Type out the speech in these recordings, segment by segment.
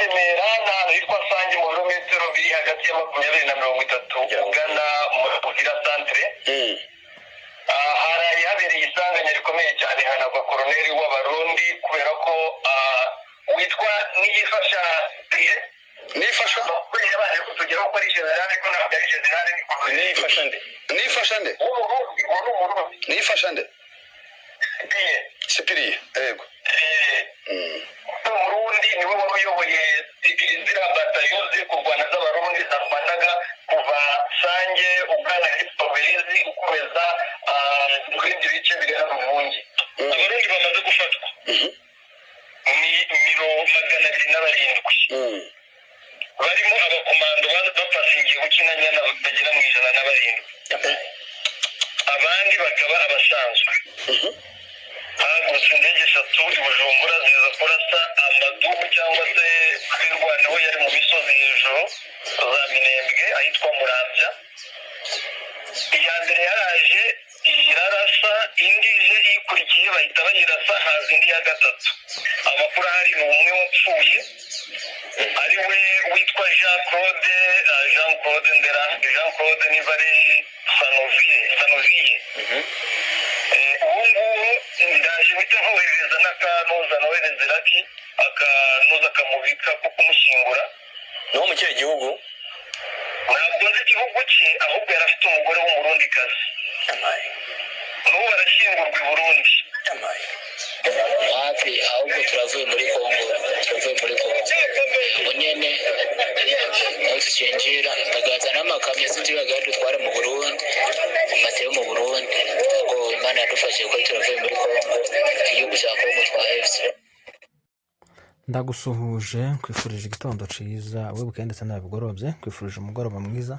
Remera, ni ahantu hitwa Sange, mu birometero biri hagati ya 20 na 30 ugana muri Uvira centre. Haraye habereye isanganya rikomeye cyane, hanagwa koroneri w'Abarundi, kubera ko witwa Niyifasha. Nifasha? Amakuru yabanje kutugeraho ko ari generale, ko ntabwo ari generale, ni koroneri. Nifasha nde? Nifasha nde? W'Umurundi, uwo ni Umurundi. Nifasha nde? Piye. Sipiriye, yego. Umurundi niwe wari uyoboye ziriya batayo ziri kurwana z'Abarundi, zarwanaga kuva Sange ugana hitwa Bezi, ukomeza mu bindi bice bigana Ruvungi. Abarundi bamaze gufatwa ni 207, barimo abakomando bapasingiye Bukinanyana bagera mu 107, abandi bakaba abasanzwe. Hahagurutse indege eshatu i Bujumbura, ziza kurasa amadubu cyangwa se Twirwaneho yari mu misozi hejuru za Minembwe, ahitwa Murambya. Iya mbere yaraje irarasa, indi ije iyikurikiye bahita bayirasa, haza indi ya gatatu. Amakuru ahari ni umwe wapfuye, ari we witwa Jean Claude, Jean Claude Ndera, Jean Claude niba ari Sanoviye, Sanoviye. Ubu ngubu ndaje mpita nkoherereza n'akanuza, nohereze Raki akanuza kamubika ko kumushyingura. Ni wo mu kihe gihugu? Ntabwo nzi igihugu cye, ahubwo yari afite umugore w'Umurundikazi. N'ubu arashyingurwa i Burundi. Wapi, ahubwo turavuye muri Kongo, turavuye muri Kongo ubu nyene aho tucinjira, bagaza n'amakamyo, sinzi bagaya dutware mu Burundi, mateyo mu Burundi, ngo Imana yadufashije ko turavuye muri Kongo, igihugu cya Kongo twahevye. Ndagusuhuje, nkwifurije igitondo cyiza wibuke, ndetse nabigorobye nkwifurije umugoroba mwiza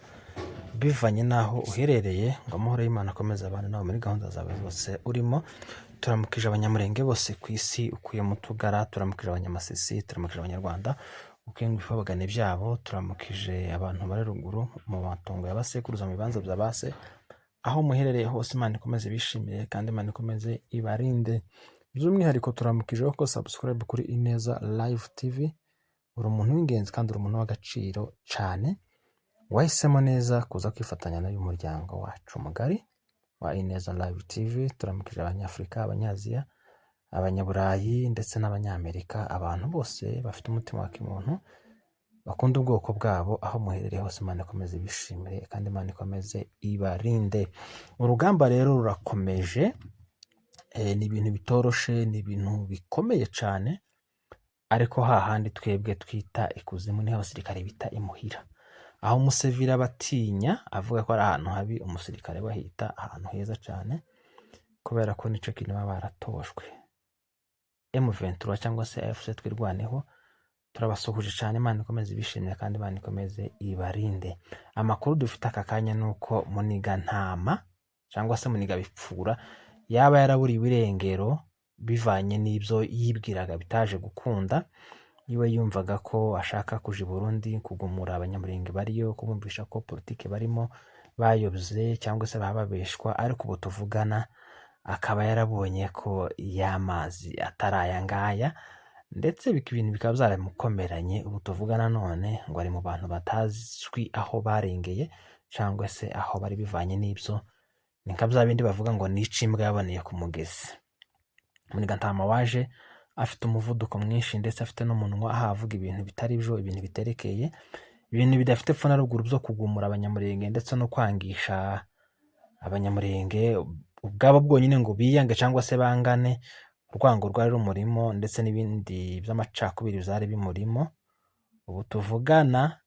bivanye n'aho uherereye, ngo amahoro y'Imana akomeze abane nawe muri gahunda zawe zose urimo. Turamukije Abanyamurenge bose ku isi ukuye mu Tugara, turamukije Abanyamasisi, turamukije Abanyarwanda ukuye mu bifobagane byabo, turamukije abantu bari ruguru mu matongo ya basekuruza, mu bibanza bya base, aho muherereye hose. Imana ikomeze bishimire kandi Imana ikomeze ibarinde. By'umwihariko turamukije ko subscribe kuri Ineza Live TV. Uri umuntu w'ingenzi kandi uri umuntu w'agaciro cyane, wahisemo neza kuza kwifatanya n'uyu muryango wacu mugari wa Ineza Live TV. Turamukije Abanyafurika, Abanyaziya, Abanyaburayi ndetse n'Abanyamerika, abantu bose bafite umutima wa kimuntu, bakunda ubwoko bwabo, aho muherereye hose Imana ikomeze ibishimire kandi Imana ikomeze ibarinde. Urugamba rero rurakomeje, ni ibintu bitoroshe, ni ibintu bikomeye cyane, ariko hahandi twebwe twita ikuzimu niho abasirikare bita imuhira, aho umusivili aba atinya avuga ko ari ahantu habi, umusirikare bahita ahantu heza cyane, kubera ko nicyo kintu baba baratojwe. M23 cyangwa se AFC Twirwaneho, turabasuhuje cyane, Imana ikomeze ibishimire kandi Imana ikomeze ibarinde. Amakuru dufite aka kanya ni uko Muniga Ntama cyangwa se Muniga Bipfura yaba yaraburiwe irengero bivanye n'ibyo yibwiraga bitaje gukunda. Iwe yumvaga ko ashaka kuja i Burundi kugumura Abanyamurenge bariyo, kubumvisha ko politike barimo bayobye cyangwa se baba babeshwa, ariko ubu tuvugana akaba yarabonye ko y'amazi atari aya ngaya, ndetse ibintu bikaba byaramukomeranye. Ubu tuvugana none ngo ari mu bantu batazwi aho barengeye cyangwa se aho bari, bivanye n'ibyo ni nka bya bindi bavuga ngo nica imbwa yaboneye ku mugezi. Muniga waje afite umuvuduko mwinshi, ndetse afite n'umunwa aho avuga ibintu bitari byo, ibintu biterekeye, ibintu bidafite epfo na ruguru byo kugumura Abanyamurenge ndetse no kwangisha Abanyamurenge ubwabo bwonyine ngo biyange cyangwa se bangane. Urwango rwari rumurimo ndetse n'ibindi by'amacakubiri byari bimurimo. Ubu tuvugana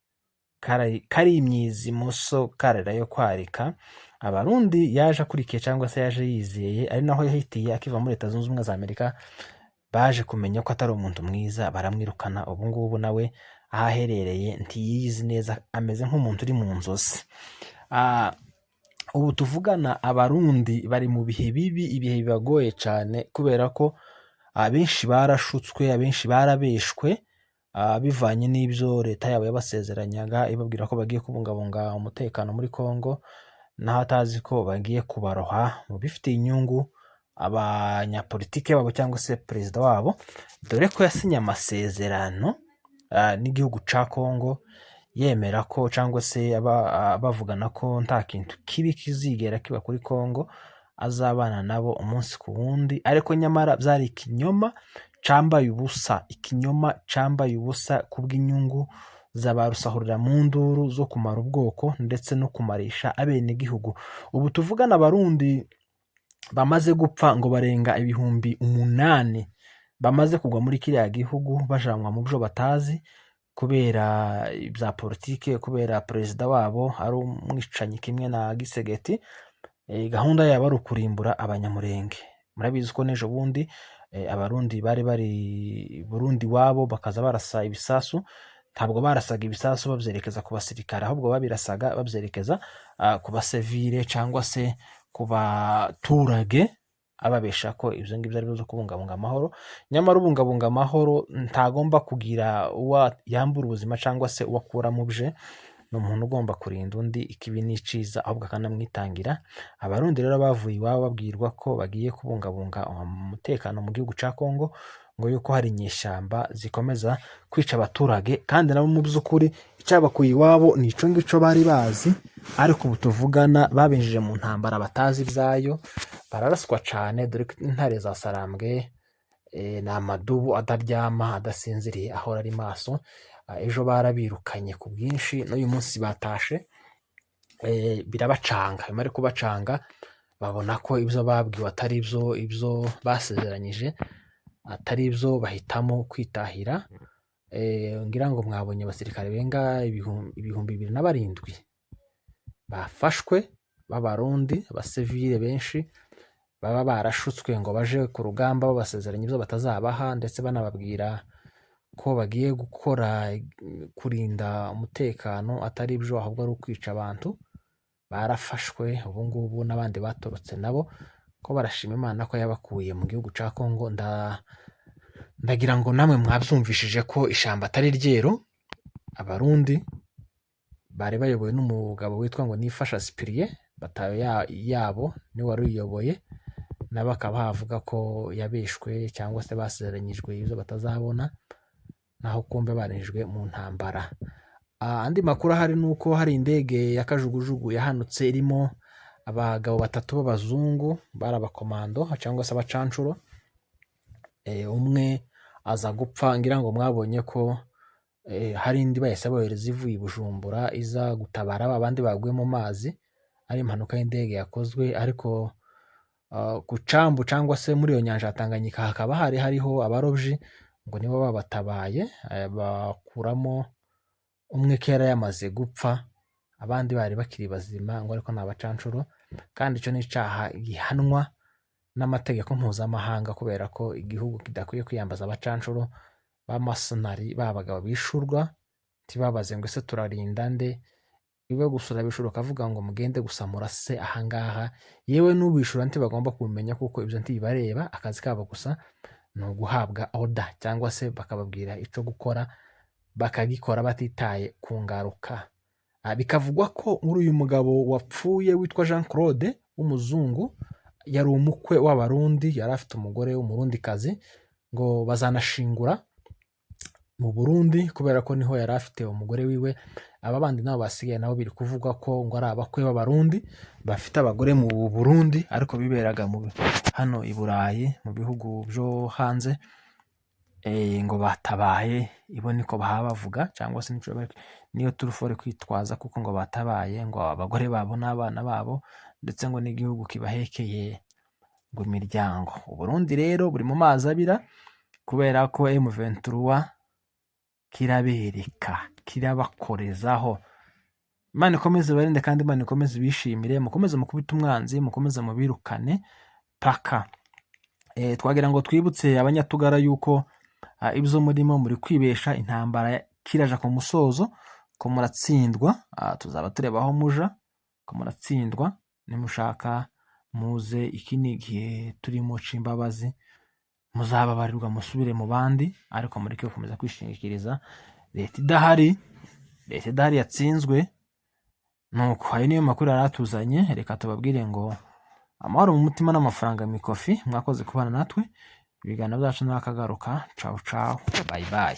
kari imyizi imoso karera yo kwarika. Abarundi yaje akurikiye cyangwa se yaje yizeye, ari naho yahitiye akiva muri Leta Zunze Ubumwe za Amerika, baje kumenya ko atari umuntu mwiza, baramwirukana. Ubu ngubu nawe aho aherereye ntiyizi neza, ameze nk'umuntu uri mu nzozi. Ubu tuvugana Abarundi bari mu bihe bibi, ibihe bibagoye cyane, kubera ko abenshi barashutswe, abenshi barabeshwe, bivanye n'ibyo leta yabo yabasezeranyaga, ibabwira ko bagiye kubungabunga umutekano muri Congo, naho atazi ko bagiye kubaroha mu bifitiye inyungu abanyapolitike babo cyangwa se perezida wabo, dore ko yasinye amasezerano. n'igihugu ca Kongo, yemera ko cyangwa se bavugana ko nta kintu kibi kizigera kiba kuri Kongo, azabana nabo umunsi ku wundi. Ariko nyamara byari ikinyoma cambaye ubusa, ikinyoma cambaye ubusa kubw'inyungu za ba rusahurira mu nduru zo kumara ubwoko ndetse no kumarisha abenegihugu. Ubu tuvugana Abarundi bamaze gupfa ngo barenga 8000 bamaze kugwa muri kiriya gihugu, bajanwa mu byo batazi kubera ibya politike, kubera perezida wabo ari umwicanyi kimwe na Gisegeti. Gahunda yabo ari ukurimbura Abanyamurenge. Murabizi ko n'ejo bundi Abarundi bari bari Burundi iwabo, bakaza barasa ibisasu. Ntabwo barasaga ibisasu babyerekeza ku basirikare, ahubwo babirasaga babyerekeza ku basivile cyangwa se ku baturage, ababesha ko ibyo ngibyo ari byo byo kubungabunga amahoro. Nyamara ubungabunga amahoro ntagomba kugira uwo yambura ubuzima cyangwa se uwo akura mu bye. Ni umuntu ugomba kurinda undi ikibi n'iciza, ahubwo akanamwitangira. Abarundi rero bavuye iwabo babwirwa ko bagiye kubungabunga umutekano mu gihugu cya Kongo, ngo yuko hari inyeshyamba zikomeza kwica abaturage, kandi nabo mu by'ukuri icyabakuye iwabo ni icyo ngicyo bari bazi. Ariko ubu tuvugana babinjije mu ntambara batazi ibyayo, bararaswa cyane, dore ko intare za Sarambwe ni amadubu ataryama, adasinziriye, ahora ari maso. Ejo barabirukanye ku bwinshi, n'uyu munsi batashe, birabacanga. Bimare kubacanga babona ko ibyo babwiwe atari byo, ibyo basezeranyije atari byo, bahitamo kwitahira. Ngira ngo mwabonye abasirikare benga 2007 bafashwe b'Abarundi, abasivile benshi baba barashutswe ngo baje ku rugamba, babasezeranya ibyo batazabaha, ndetse banababwira ko bagiye gukora kurinda umutekano, atari byo, ahubwo ari ukwica abantu. Barafashwe ubu ngubu n'abandi batorotse nabo ko barashima Imana ko yabakuye mu gihugu cya Kongo. Ndagira ngo namwe mwabyumvishije ko ishyamba atari ryeru. Abarundi bari bayobowe n'umugabo witwa ngo Nifasha Cyprien, batayo yabo niwe wari uyiyoboye, nabo akaba havuga ko yabeshwe cyangwa se basezeranyijwe ibyo batazabona, naho kumbe barinjijwe mu ntambara. Andi makuru ahari ni uko hari indege ya kajugujugu yahanutse irimo abagabo batatu b'abazungu, bari abakomando cyangwa se abacancuro. Umwe aza gupfa. Ngira ngo mwabonye ko hari indi bahise bohereza ivuye i Bujumbura iza gutabara ba bandi baguye mu mazi, ari impanuka y'indege yakozwe. Ariko ku cambu cyangwa se muri iyo nyanja ya Tanganyika hakaba hari hariho abarobyi, ngo nibo babatabaye, bakuramo umwe kera yamaze gupfa, abandi bari bakiri bazima, ngo ariko ni abacancuro. Kandi icyo ni icyaha gihanwa n'amategeko mpuzamahanga, kubera ko igihugu kidakwiye kwiyambaza abacancuro b'amasenari, ba bagabo bishurwa ntibabaze ngo ese turarinda nde. Iwe gusura bishura ukavuga ngo mugende gusa murase ahangaha, yewe n'ubishura ntibagomba kubimenya kuko ibyo ntibibareba. Akazi kabo gusa ni uguhabwa order cyangwa se bakababwira icyo gukora, bakagikora batitaye ku ngaruka. Bikavugwa ko muri uyu mugabo wapfuye witwa Jean Claude w'umuzungu yari umukwe w'Abarundi, yari afite umugore w'Umurundikazi, ngo bazanashingura mu Burundi kubera ko niho yari afite umugore wiwe. Aba bandi nabo basigaye nabo biri kuvugwa ko ngo ari abakwe b'Abarundi bafite abagore mu Burundi, ariko biberaga hano i Burayi mu bihugu byo hanze, ngo batabaye ibo niko bahaba bavuga, cyangwa se niyo turufu bari kwitwaza, kuko ngo batabaye ngo abagore babo n'abana babo, ndetse ngo n'igihugu kibahekeye ngo imiryango. Uburundi rero buri mu mazi abira kubera ko M23 kirabereka, kirabakorezaho. Imana ikomeze ibarinde kandi Imana ikomeze ibishimire, mukomeze mukubite umwanzi, mukomeze mubirukane paka. Twagira ngo twibutse Abanyatugara yuko ibyo murimo muri kwibesha, intambara kiraja ku musozo, ko muratsindwa, tuzaba tureba aho muja, ko muratsindwa. Nimushaka muze, iki ni igihe turimo c'imbabazi, muzababarirwa musubire mu bandi, ariko mureke gukomeza kwishingikiriza leta idahari, leta idahari yatsinzwe. Nuko ayo niyo makuru yari atuzanye. Reka tubabwire ngo amahoro mu mutima n'amafaranga mu ikofi. Mwakoze kubana natwe, ibiganiro byacu nakagaruka. Cawu cawu, bye bye.